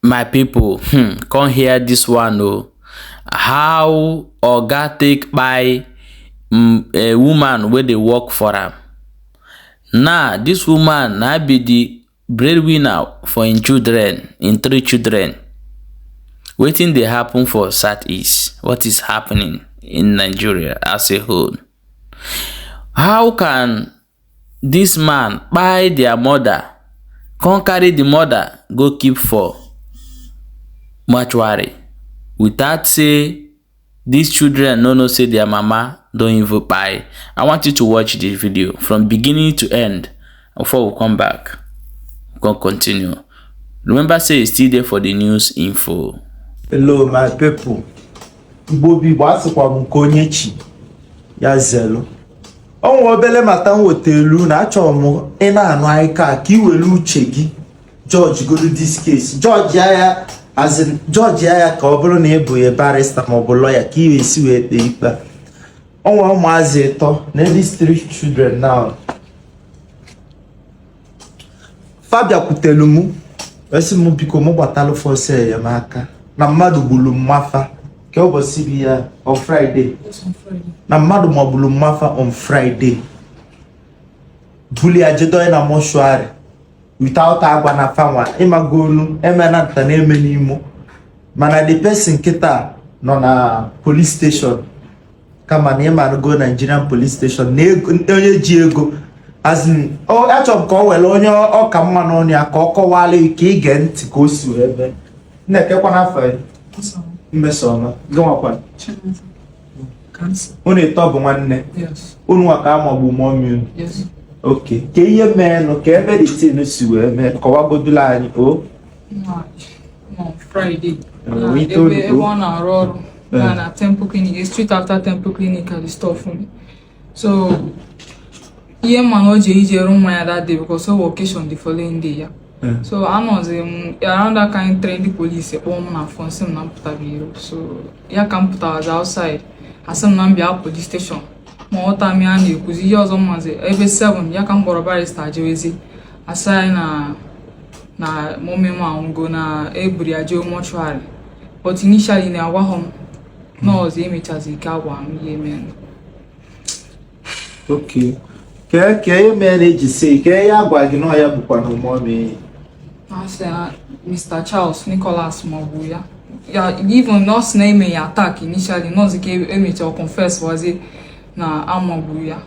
My people come hear this one o. How oga take kpai a woman wey dey work for am. Now this woman na be the breadwinner for im children, im three children. Wetin dey happen for Southeast? What is happening in Nigeria as a whole? How can this man kpai their mother, come carry the mother go keep for mortuary without say these children no know say their mama don even kpai? I want you to watch the video from beginning to end before we come back, we come continue. Remember say e still dey for the news info. Hello my people. Igbo bụ Igbo, asịkwa m nke onye chi ya zelu. O nwe obele matter m wetelu na achọrọ m ị na-anụ anyị ka ị were uche gị judge godu this case, judge ya as in judge ya ka ọ bụrụ na ị bụ ya barrister maọbụ lawyer ka ị esi wee kpee ikpe. O nwere ụmụazị ịtọ na these three children now. Fa bịakwutelu mụ wee sị m biko mụ gbatalụ fa ọsọ enyemaka na mmadụ gburu mma fa ka ụbọchị bi ya on Friday, na mmadụ magburu mma fa on Friday, buli ya jedo na mortuary without agwa na fanwa ịmagolu emena nta na-eme n'imo. Mana the person kịta nọ na police station, kama na ịmago Nigerian police station na onye ji ego as in achọrọ m ka ọ were onye ọka mma n'ọnụ ya ka ọ kọwara ka ị gee ntị ka o si wee mee. Na-ekekwa n'afọ ya Mmesoma gị nwakwa unu ịtọ bụ nwanne unu nwa ka amagbu mummy unu. Okay, ka ihe meenụ ka ebe the thing si wee mee kọwagodula anyị o. Friday ebe ọ na-arụ ọrụ na Temple Clinic, street after Temple Clinic at the store for me. So ihe mma na o ji ije rụ nwa ya that day because o occasion the following day ya. So anọzi m around that kind three, ndị police kpọọ m na phone sị m na m pụtara iro. So ya ka m pụtara outside, asị m na m bịa police station. Ma ghọta m ya na-ekwuzi ihe ọzọ mmazi ebe 7 ya ka m kpọrọ barrister jewezi, asị anyị na mummy m anwụgo, na eburu ya jee mortuary. But initially na agwaghọ m nọọsụ, emechazi ike agwa m ihe mere. Okay, ka ihe mere eji si ka ihe agwa gị na ya bụkwa na mummy? Asị na Mr. Charles Nicholas maọbụ ya ya even nọọsụ na-eme ya attack initially, nọọsụ ka emechara confess wazie na amagbu ya,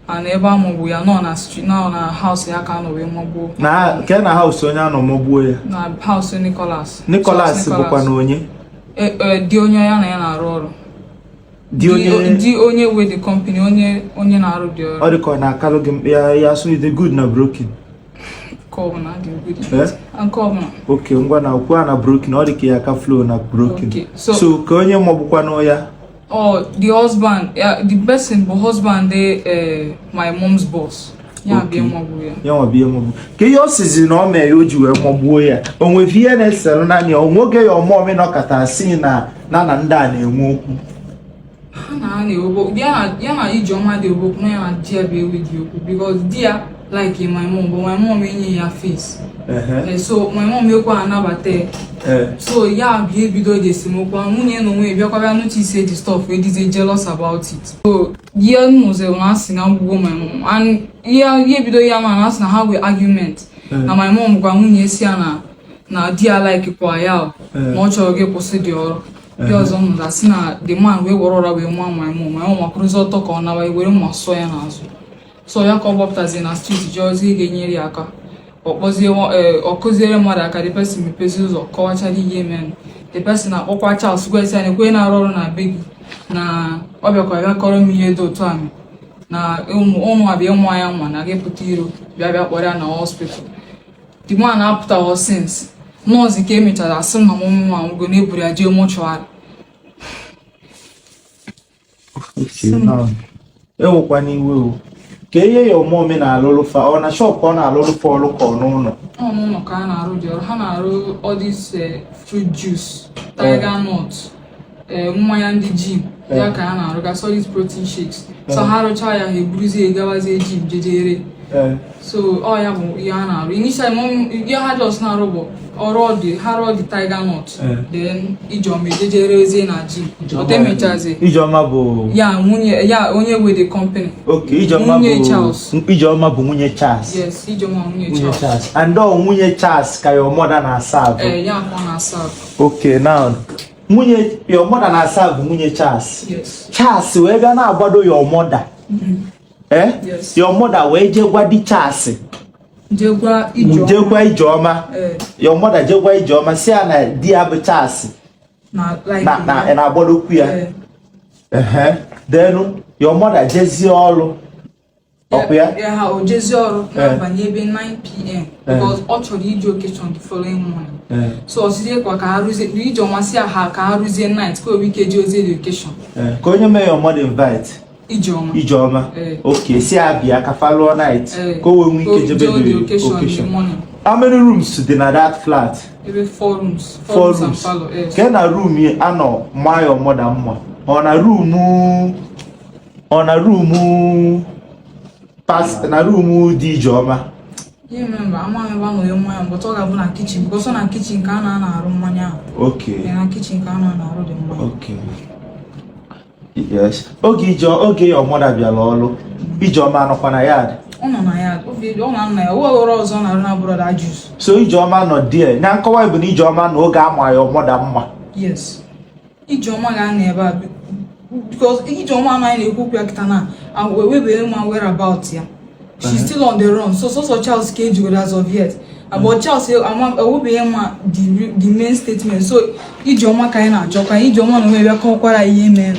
and ebe amagbu ya nọ na street, nọ na house ya ka anọ wee magbuo. Na ke na house onye anọ magbuo ya? Na house Nicholas. Nicholas bụkwa na onye? Di onye ya na ya na-arụ ọrụ. Di onye? Di onye nwe the company, onye na-arụ dị ọrụ. Ọ dị ka ọ na-akalụ gị ya ya so the good na broken. Nke ọbụla dị good. Nke ọbụla. Okay, ngwa na okwu a na broken, ọ dị ka ya ka flow na broken. So ka onye magbukwanụ ya? Oh, the husband, yeah, the person bụ husband dey my mom's boss. Ya bịa magbuo ya. Ya nwa bịa magbuo. Ka ihe ọ sizi na ọ mee ya o ji wee magbuo ya, o nwere ihe na-eselụ naanị ya, o nwoge ya ọmụọmị nọkọta si na na ndị a na-enwe okwu? Ha na na-ewegbo ya na Ijeọma dị okwu na ya na di ya bụ ewe dị okwu because di ya like my mom, but my mom enye ya face. So my mom ekwe anabata ya. So ya bịa ebido dị esemokwu ahụ, nwunye na onwe ya bịakwa bịa notice the stuff wee dizie jealous about it. So ihe nụziri na asị na mgbugo my mom, and ihe ebido ya ma na asị na ha wee argument na my mom gwa nwunye si ya na di ya like kwa ya na ọ chọrọ gị kwụsị dị ọrụ. Ndị ọzọ nụrụ asị na the man wee were ụra wee nwa my mom, my mom akwụrụzi ọtọ ka ọ nawa, were mma sụọ ya n'azụ. So ya ka ọ gbapụtazi na street jụọzie ga-enyere ya aka, ọ kpọzie ọ kụziere mmadụ aka, the person mepezi ụzọ kọwachara ihe mere. The person akpọkwa Charles gwa ya na ekwe na-arụ ọrụ na be gị na ọ bịakwa bịa kọrọ m ihe dị otu a na ụmụ abịa nwa ya nwa na gị pụta iro bịa bịa kpọrọ ya na hospital. The man apụtaghọ since nọọsụ ka emechara asị m na mummy m anwụgo na eburu ya jee mortuary. Ewekwana iwe o. Ka ihe ya mummy na-alụlụ fa, ọ na shop ka ọ na-alụlụ fa ọrụ ka ọ n'ụlọ? Ọ n'ụlọ ka a na-arụ dị ọrụ. Ha na-arụ all this fruit juice, tiger nut, Mmanya ndị gym ya ka ha na-arụga, solid protein shakes. So ha rụchaa ya, ha eburuzie gawazie gym jejere. So ọ ya bụ ihe ha na-arụ initially. Ihe ha just na-arụ bụ ọrụ ọdị ha rụọ dị tiger nut, then Ijeọma ejejerezie na gym, but emechazie. Ijeọma bụ? Ya nwunye ya, onye nwe the company. Okay, Ijeọma Nwunye bụ Charles. Ijeọma bụ nwunye Charles? Yes, Ijeọma nwunye Nwunye Charles. Charles. And ọ nwunye Charles ka your mother na-aserve? Ee, ya ka ọ na-aserve. Okay, now nwunye your mother na-aserve nwunye Charles? Yes. Charles wee bịa na-agbado your mother, eh? Yes. Your mother wee jee gwa di Charles? Jee gwa Ijeọma. Jee gwa Ijeọma? Ee. Your mother jee gwa Ijeọma si ya na di ya bụ Charles Na like na na-agbadokwu ya. Ee. Ehe, then your mother jezie ọrụ, ọkụ ya? Ya ha o jezi ọrụ n'abalị ebe 9 p.m. because ọ chọrọ ije occasion the following morning. So ọ sizie kwa ka ha rụzie Ijeọma si ha ka ha rụzie night ka o nwee ike jee ozie the occasion. Ka onye mee your mother invite? Ijeọma. Ijeọma? Ee. Okay, si ya bịa ka fa lụọ night Ee. ka o wee nwee ike jebe Jee the the occasion in the occasion. morning. How many rooms dị na that flat? Ebe four rooms. Four Rooms and rooms. parlor, yes. Ke na room yi anọ maa your mother mma? Ọ na room, ọ na room pas na room dị Ijeọma? Ihe remember, amaghị ebe a nọ mmanya, but ọ ga-abụ na kitchen because ọ na kitchen ka a na-arụ mmanya ahụ. Okay. Ee, na kitchen ka a na-arụ dị mmanya. Okay, yes. Oge ije oge your mother bịara ọrụ, Ijeọma anọkwa na yard? Ọ nọ na ya, ọ na nna ya o nwere ọzọ ọ na-arụ na brother juice. So Ijeọma nọ there na nkọwa bụ na Ijeọma na oge ama your mother mma? Yes, Ijeọma ga-anọ ebe a because Ijeọma anaghị na-ekwu okwu ya kịta na ewebere ma whereabout ya. She's still on the run. So sọsọ Charles ka ejigoro as of yet, but Charles ewebeghị ma the main statement. So Ijeọma ka anyị na-achọ ka Ijeọma na onwe bịa kọkwara ihe mere.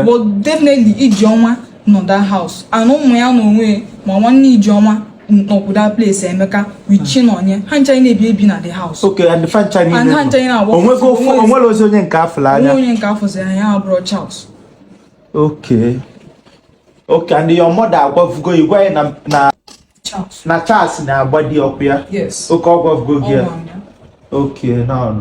But definitely Ijeọma nọ that house and ụmụ ya na onwe ma nwanne Ijeọma nọkwu that place, Emeka with Chinonye, ha ncha na-ebi ebi na the house. Okay, and fa ncha niile And ha nọ. ncha niile agba- Onwego onwere ozi onye nke afụrụ onwe anya? Onye nke afọziri anya abụrụ Charles. Okay, and your mother agwavugo igwa ya na Charles. Na Charles na-agba di ọkụ ya? Yes. Oke, ọ gwavugo gị ya? Ọ gwara m ya. Okay, now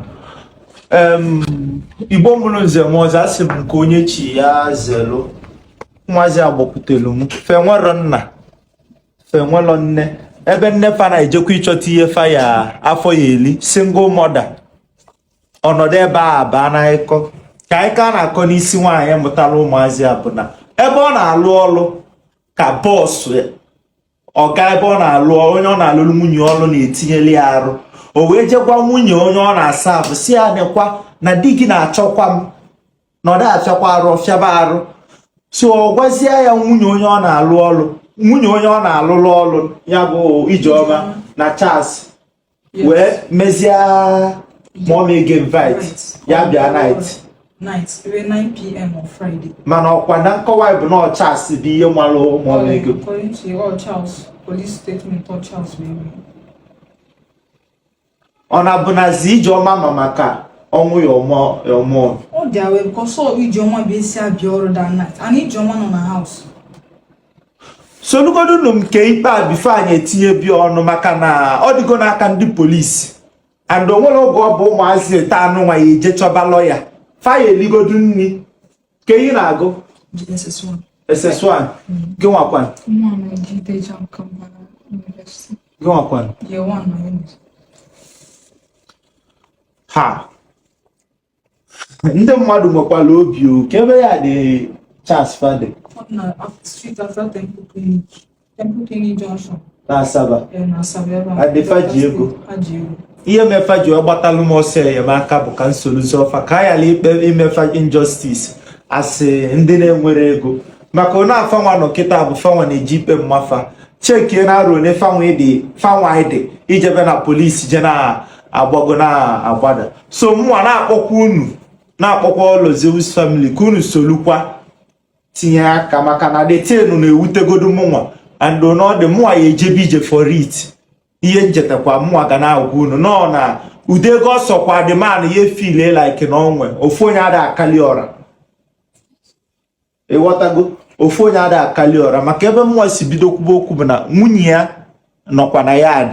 Igbo mụrụ nze m ọzọ, asị m nke onye chi ya zelu. Nwazi agbakwutelu m fe nwero nna, fe nwero nne, ebe nne fa na-ejekwa ịchọta ihe fa ya afọ ya eli, single mother. Ọnọdụ ebe a baa na ịkọ ka anyị ka na-akọ n'isi nwaanyị mụtara ụmụazị a bụ na ebe ọ na-alụ ọlụ ka boss, ọga ebe ọ na-alụ, onye ọ na-alụrụ nwunye ọlụ na-etinyeli ya arụ. O wee jekwa nwunye onye ọ na-asa abụ si ya nekwa na di gị na-achọkwa m na ọ da-achọkwa arụ ọfịaba arụ. So ọ gwazie ya nwunye onye ọ na-alụ ọlụ, nwunye onye ọ na-alụlụ ọlụ ya bụ Ijeọma na Charles. Wee mezie mom ege invite ya bịa night. Night ebe 9 p.m. on Friday. Mana ọkwa na nkọwa bụ na ọ Charles bụ ihe malụ mom ego? According to all Charles police statement, all Charles baby. Ọ na-abụnazi Ijeọma ma maka ọnwụ ya ọmụ ya ọmụ? Ọ dị aware because ọ Ijeọma bụ esi abịa ọrụ that night and Ijeọma nọ na house. Solugodunu m nke ikpe a before anyị etinye bịa ọnụ, maka na ọ dịgo n'aka ndị polisi and o nwere oge ọ bụ ụmụazị ete anụ nwa ya eje chọba lọya faya eligodu nri ka ihe na-agụ. JSS1. SS1 gị nwakwan? Nwa na-ejide JAMB Kampala University. Gị nwakwan? Year 1 na unit. Ha ndị mmadụ nwekwara obi o ka ebe ya dị Charles Fade? Ọ dị na street after Temple Clinic, Temple Clinic Junction. Na Asaba? Eh, na Asaba ebe a. And fa ji ego? Ha ji ego. Ihe mefa ji wee gbatalụ m ọsọ enyemaka bụ ka nsoluzi ọfa ka a ghara ikpe imefa injustice asị ndị na-enwere ego, maka onye afanwa nọ kịta bụ fanwa na-eji ikpe mmafa chekie na arụ one fanwa ịdị fanwa ịdị ijebe na polisi je na-agbago na-agbada. So mụnwa na-akpọkwa unu, na-akpọkwa ụlọ Zeus family ka unu solukwa tinye aka, maka na detenu na-ewutegodu mụnwa and na ọ dị mụnwa ya ejebe ije for it. Ihe nchetakwa mụnwa ga na-agwa unu nọ na ude ego ọsọkwa dị man ya efile like na onwe ofu onye ada akali ọra, ịghọtago? Ofu onye ada akali ọra, maka ebe mụnwa si bido kwuba okwu bụ na nwunye ya nọkwa na yard,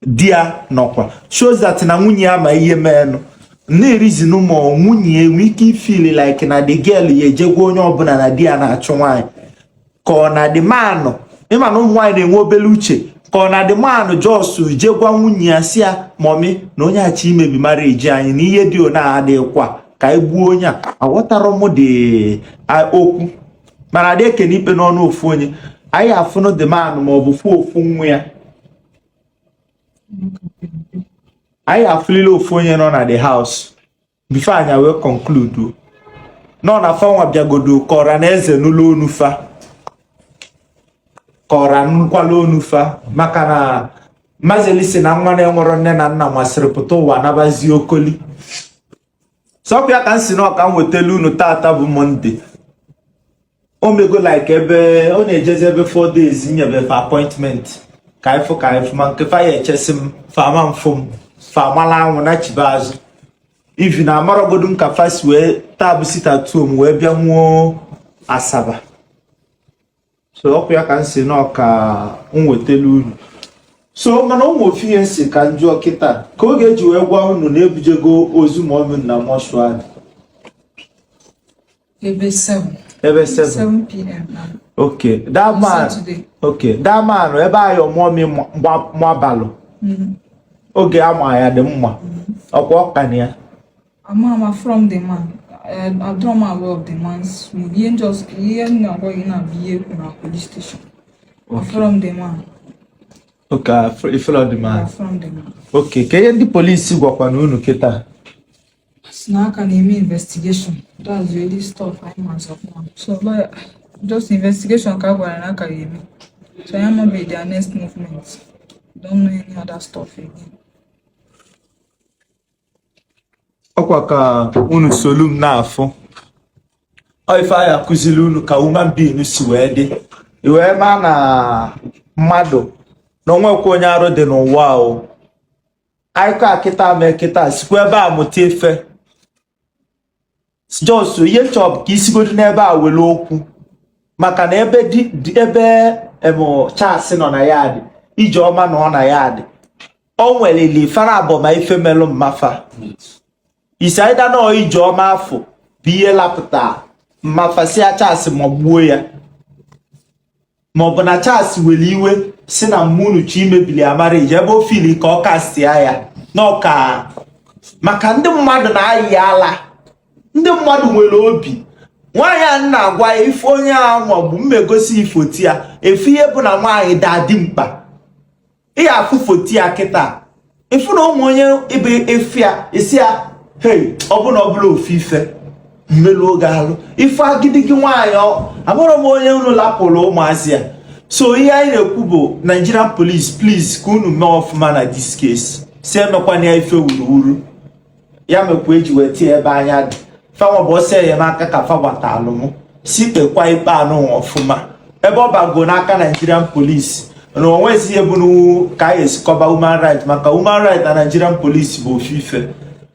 di ya nọkwa, shows that na nwunye ya ma ihe meenụ. Na-erizinu ma nwunye enwe ike ifili like na the girl ya ejegwa onye ọbụla na di ya na-achụ nwaanyị, ka ọ na the man, ịma na ụmụ nwaanyị na-enwe obere uche, ka ọ na the man just jegwa nwunye ya si ya, "Mommy, na onye achọ imebi marriage anyị na ihe dị one adịghịkwa ka anyị gbuo onye a." Aghọtara m dị okwu, mana adị ekene ikpe n'ọnụ ofu onye. Anyị afụnụ the man ma ọ bụ fụ ofu nwa ya. Anyị afụlila ofu onye nọ na the house before anyị wee conclude nọ na fanwa bịagodo kọra na eze n'ụlọ onu fa kọra nkwala onu fa, maka na Mazeli si na nwa na-enwero nne na nna masịrị pụta ụwa nabazie okoli sọpịa. Ka m si na ọka m wetelu unu tata bụ Monday. O mego like ebe ọ na-ejezi ebe 4 days nyebefe appointment ka ịfụ ka ịfụ, ma nke fa ya echesi m fama mfụ m fa amala anwụ na chibe azụ ivi na amaragodu m ka fa si wee taa bụ sit at home wee bịa nwuo Asaba. So ọkụ ya ka m si na ọka m wetelu unu. So mana ụmụ ofu ihe si ka m jụọ kịta, ka oge eji wee gwa unu na ebujego ozu ma na mortuary? Ebe 7. Ebe 7? 7 p.m. na Okay, that man. Saturday. Okay, that man ebe ayọ mụọ mmabalụ oge ama ya dị mma, ọkwa ọka na ya. Ama ama from the man. I don't aware of the man's move. Ihe just ihe m na-agwa gị na bụ ihe ekwu na police station. From the man. Okay, ifelo the man. From the man. Okay, ka ihe ndị polisi gwakwana unu kịta? Si na aka na-eme investigation. That's the only stuff anyị ma as of now. So lawyer, just investigation ka a gwara na aka ga-eme. So anyị amabeghị their next movement. Don't know any other stuff again. Ọkwa ka unu solu m na-afụ ọ ife anyị akụzili unu ka human being si wee dị i wee maa na mmadụ na onwekwa onye arụ dị n'ụwa o. Anyịkọ akịta mee kịta sikwa ebe a mụta ife. Jos ihe nchọ bụ ka isigodo n'ebe a were okwu, maka na ebe ebe emo Charles nọ na ya dị, Ijeọma nọ na ya dị, o nwelili fara abụọ ma ife melụ mmafa isi aịda na Ijeọma afọ bụ ihe lapụta mmafa si ya Charles ma gbuo ya, maọbụ na Charles were iwe si na mmunuchi imebili ya marriage ebe o fili ka ọ kasịa ya n'ọka, maka ndị mmadụ na-ayị ala. Ndị mmadụ nwere obi nwaanyị a na-agwa ya ife onye a maọbụ mmegosi ifoti ya efu ihe bụ na nwaanyị daa dị mkpa. Ị afụ foto ya kịta, ịfụ na ụmụ onye ebe efu ya esi ya, hei, ọ bụ na ọ bụla ofu ife mmelu oge alụ ife agidigi nwaanyị abụrụ m onye unu lapụrụ ụmụazị ya. So ihe anyị na-ekwu bụ, Nigerian police, please, ka unu mee ọfụma na this case, si emekwana ya ife wuruwuru ya mekwa eji wee tie ebe anya dị fanwa bụ ọsọ enyemaka ka fa gbata alụmụ si kpekwa ikpe anụ ọfụma ebe ọ bago n'aka Nigerian police na onwezi ihe bụ ka anyị esikọba human right, maka human right na Nigerian police bụ ofu ife.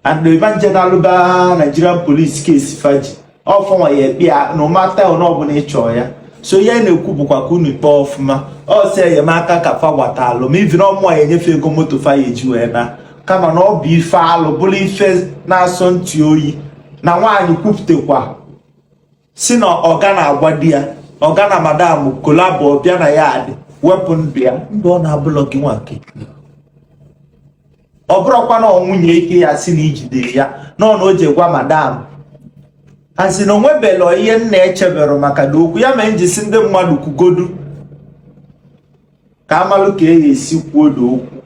And evangelba Nigerian police case faji ọfọnwa ya ekpe ya na ụmata na ọbụla ịchọ ya. So ihe anyị na-ekwu bụkwa ka unu kpee ọfụma ọsọ enyemaka ka fa gbata alụ ma ivi na ọmụa ya enyefe ego moto fa ya eji wee na, kama na ọ bụ ife alụ bụrụ ife na-asọ ntị oyi na nwaanyị kwupụtakwa si na ọga na-agwa di ya, ọga na madam collabo bịa na ya dị wepụ ndụ ya, ndụ ọ na-abụlọ gị nwa nke ọ bụrụkwa na nwunye ike ya si na ijide ya nọ na o ji gwa madam a sị na onwebelo ihe nna echebere maka na okwu ya mere njisi ndị mmadụ kwugodu ka amalụ ka e esi kwuo na okwu.